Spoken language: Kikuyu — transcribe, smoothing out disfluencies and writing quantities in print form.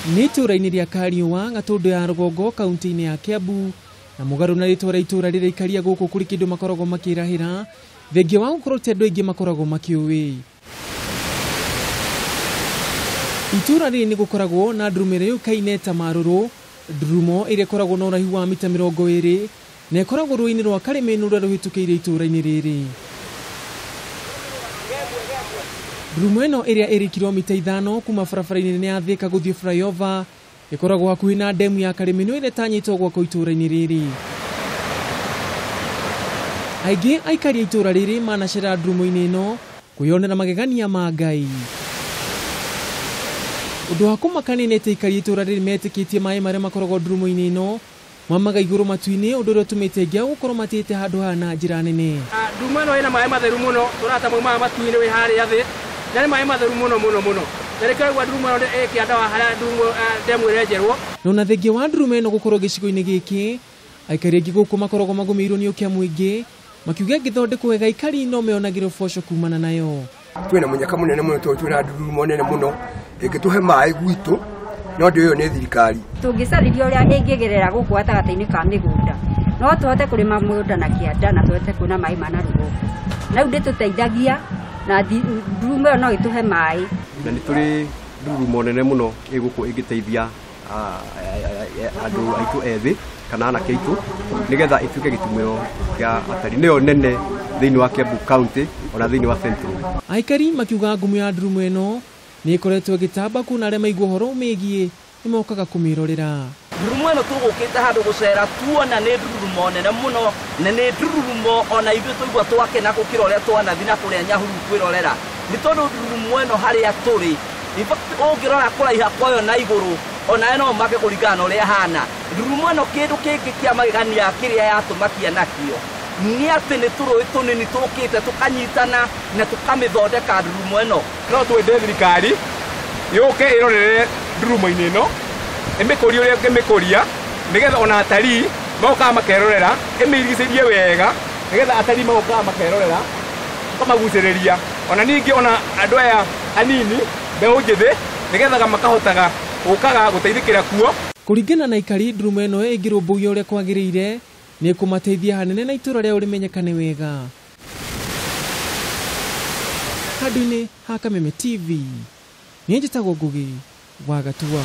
Nĩ itũũra-inĩ rĩa Kariũa, Gatũndũ ya Rũgongo, kaunti-inĩ ya Kiambu, na mũgarũ na rĩtwa rĩa itũũra rĩrĩa aikaria gũkũ kũrĩ kĩndũ makoragwo makĩrahĩra, thengia wa gũkorwo ti andũ aingĩ makoragwo makĩũĩ. Itũũra rĩrĩ nĩ gũkoragwo na ndurumo ĩrĩa yũĩkaine ta Marũrũ, ndurumo ĩrĩa ĩkoragwo na ũraihu wa mita 20 na ĩkoragwo rũĩ-inĩ rwa Karĩmĩnũ rũrĩa rũhĩtũkĩire itũũra-inĩ rĩrĩ. Ndurumo ĩno ĩrĩa ĩrĩ kilomita 5 kuma barabara-inĩ nene ya Thika gũthiĩ flyover ĩkoragwo hakuhĩ na ndemu ya Karĩmĩnũ ĩrĩa ĩtanyĩtwo gwakwo itũũra-inĩ rĩrĩ. Aingĩ aikari a itũũra rĩrĩ manacera ndurumo-inĩ ĩno kwĩyonera magegania ma Ngai. Ũndũ wa kũmakania nĩ atĩ aikari a itũũra rĩrĩ metĩkĩtie maĩ marĩa makoragwo ndurumo-inĩ ĩno mamaga igũrũ matu-inĩ, ũndũ ũrĩa ũtũmĩte aingĩ ao gũkorwo matĩĩte handũ haha na njĩra nene. Ndurumo ĩno ĩna maĩ matheru mũno, tũrata maumaga matu-inĩ wĩ harĩa thĩ, na nĩ maĩ matheru mũno mũno mũno. Na nĩkĩo ũraigua ndurumo ĩno ĩ kĩanda wa harĩa ndurumo, ndemu ĩrenjerwo. Na ona thengia wa ndurumo ĩno gũkorwo gĩcigo-inĩ gĩkĩ, aikari aingĩ gũkũ makoragwo magũmĩirwo nĩ ũkĩa mũingĩ, makiuga ĩngĩthondekwo wega aikari no meyonagĩre ũboco kumana nayo. Twĩna mũnyaka mũnene mũno tondũ twĩna ndurumo nene mũno ĩngĩtũhe maĩ gwitũ, no ndĩũyũ nĩ thirikari. Tũngĩcarĩria ũrĩa ĩngĩgerera gũkũ gatagatĩ-inĩ ka mĩgũnda, no tũhote kũrĩma mũgũnda na kĩanda na tũhote kuona maĩ ma na rũgongo. Na rĩu ndĩtũteithagia na ndurumo ĩyo no ĩtũhe maĩ. Na nĩ tũrĩ ndurumo nene mũno ĩ gũkũ ĩngĩteithia andũ aitũ ethĩ kana anake aitũ nĩgetha ĩtuĩke gĩtumĩro kĩa atari. Nĩyo nene thĩinĩ wa Kiambu County ona thĩinĩ wa Central. Aikari makiuga ngumo ya ndurumo ĩno nĩ ĩkoretwo ĩgĩtamba kuona arĩa maigua ũhoro ũmĩgiĩ nĩ mokaga kũmĩrorera. Ndurumo ĩno tũgũkĩte handũ gũcera tuona nĩ ndurumo nene mũno, na nĩ ndurumo ona ithuĩ twaigua twakena gũkĩra ũrĩa twanathi na kũrĩa Nyahururu kwĩrorera. Nĩ tondũ ndurumo ĩno harĩa tũrĩ, in fact ũngĩrora kũraiha kwayo na igũrũ onawe no ũmake kũringana na ũrĩa ĩhana. Ndurumo ĩno kĩndũ kĩngĩ kĩa magegania kĩrĩa yatũmakia nakĩo nĩ atĩ nĩ tũrũĩ tũnini tũkĩte tũkanyitana na tũkamĩthondeka ndurumo ĩno. No twende thirikari yũke ĩrorere ndurumo-inĩ ĩno, ĩmĩkũrie ũrĩa ĩngĩmĩkũria nĩgetha ona atarii mokaga makerorera, ĩmĩrigicĩrie wega nĩgetha atarii mokaga makerorera, tũkamagucĩrĩria. Ona ningĩ ona andũ aya anini mbeũ njĩthĩ nĩgetha makahotaga gũkaga gũteithĩkĩra kuo. Kũringana na aikari, ndurumo ĩno ĩngĩrũmbũiyo ũrĩa kwagĩrĩire nĩ ĩkũmateithia hanene na itũũra rĩao rĩmenyekane wega. Handũ-inĩ ha Kameme TV, niĩ njĩtagwo Ngugi wa Gatua.